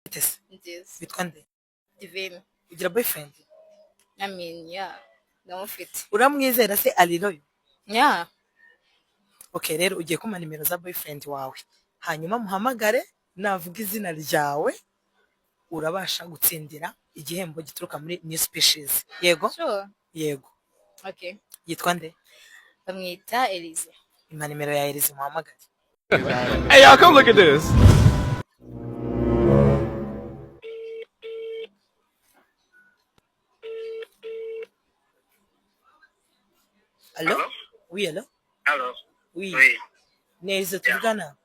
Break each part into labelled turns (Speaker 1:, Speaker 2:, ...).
Speaker 1: Bite se?
Speaker 2: Nziza.
Speaker 1: Witwa nde?
Speaker 2: Divine.
Speaker 1: Ugira boyfriend?
Speaker 2: I mean, yeah, ndamufite.
Speaker 1: Uramwizera se, ari loyal?
Speaker 2: Yeah.
Speaker 1: Okay, rero ugiye kumpa nimero za boyfriend wawe, hanyuma muhamagare, navuga izina ryawe urabasha gutsindira igihembo gituruka muri New Species. Yego?
Speaker 2: Sure.
Speaker 1: Yego.
Speaker 2: Okay.
Speaker 1: Yitwa nde?
Speaker 2: Bamwita Elise.
Speaker 1: Impa nimero ya Elise muhamagare.
Speaker 3: Hey, y'all, come look at this.
Speaker 1: Allo? Oui, allo?
Speaker 4: Halo.
Speaker 1: Oui.
Speaker 4: Oui.
Speaker 1: Ni Elise tuvugana?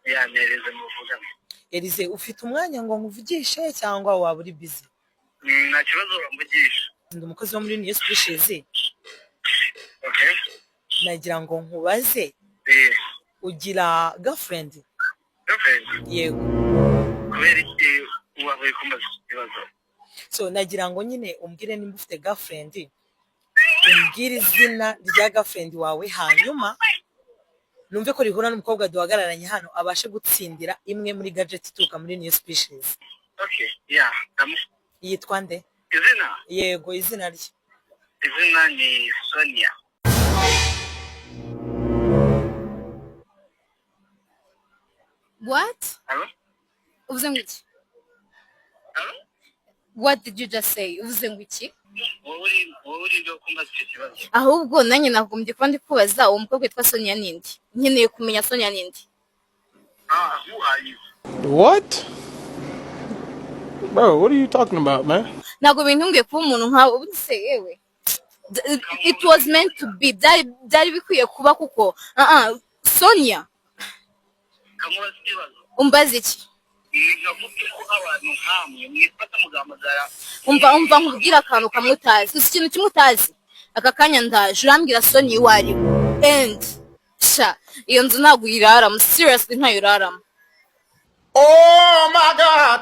Speaker 4: Yeah, ni Elise muvugana.
Speaker 1: Elise, ufite umwanya ngo nkuvugishe cyangwa waba uri busy?
Speaker 4: Nta kibazo, wamvugisha.
Speaker 1: Ndi umukozi wo muri New Species.
Speaker 4: Okay.
Speaker 1: Nagira ngo nkubaze, ugira girlfriend?
Speaker 4: Girlfriend?
Speaker 1: Yego.
Speaker 4: Kubera iki wabaye kumbaza iki kibazo?
Speaker 1: So nagira ngo nyine umbwire nimba ufite girlfriend, umbwire izina rya girlfriend wawe, hanyuma numve ko rihura n'umukobwa duhagararanye hano, abashe gutsindira imwe muri gadget ituruka muri New Species.
Speaker 4: Okay. Yeah.
Speaker 1: Yitwa nde?
Speaker 4: Izina?
Speaker 1: Yego, izina rye.
Speaker 4: Izina ni Sonia.
Speaker 2: What?
Speaker 4: Hello?
Speaker 2: Uvuze ngo iki?
Speaker 4: Hello?
Speaker 2: What did you just say? Uvuze ngo iki?
Speaker 4: Wowe uri nde kumbaza icyo kibazo?
Speaker 2: Ahubwo nanjye nagombye kuba ndi kubaza uwo mukobwa witwa Sonia ninde. Nkeneye kumenya Sonia ninde.
Speaker 4: Ah, who are you?
Speaker 3: What? Bro, what are you talking about, man?
Speaker 2: Ntabwo bintunguye kuba umuntu nkawe ubundi se yewe. It was meant to be. Byari bikwiye kuba kuko Sonia.
Speaker 4: Kamubaza ikibazo.
Speaker 2: Umbaza iki?
Speaker 4: Nkavuge ko abantu nkamwe mwifata mugahamagara.
Speaker 2: Umva, nkubwire akantu kamwe utazi. Uzi ikintu kimwe utazi? Aka kanya ndaje urambwira Sonia uwo ari we, and sha, iyo nzu ntabwo uyiraramo. Seriously, ntayo uraramo.
Speaker 3: Oh my God!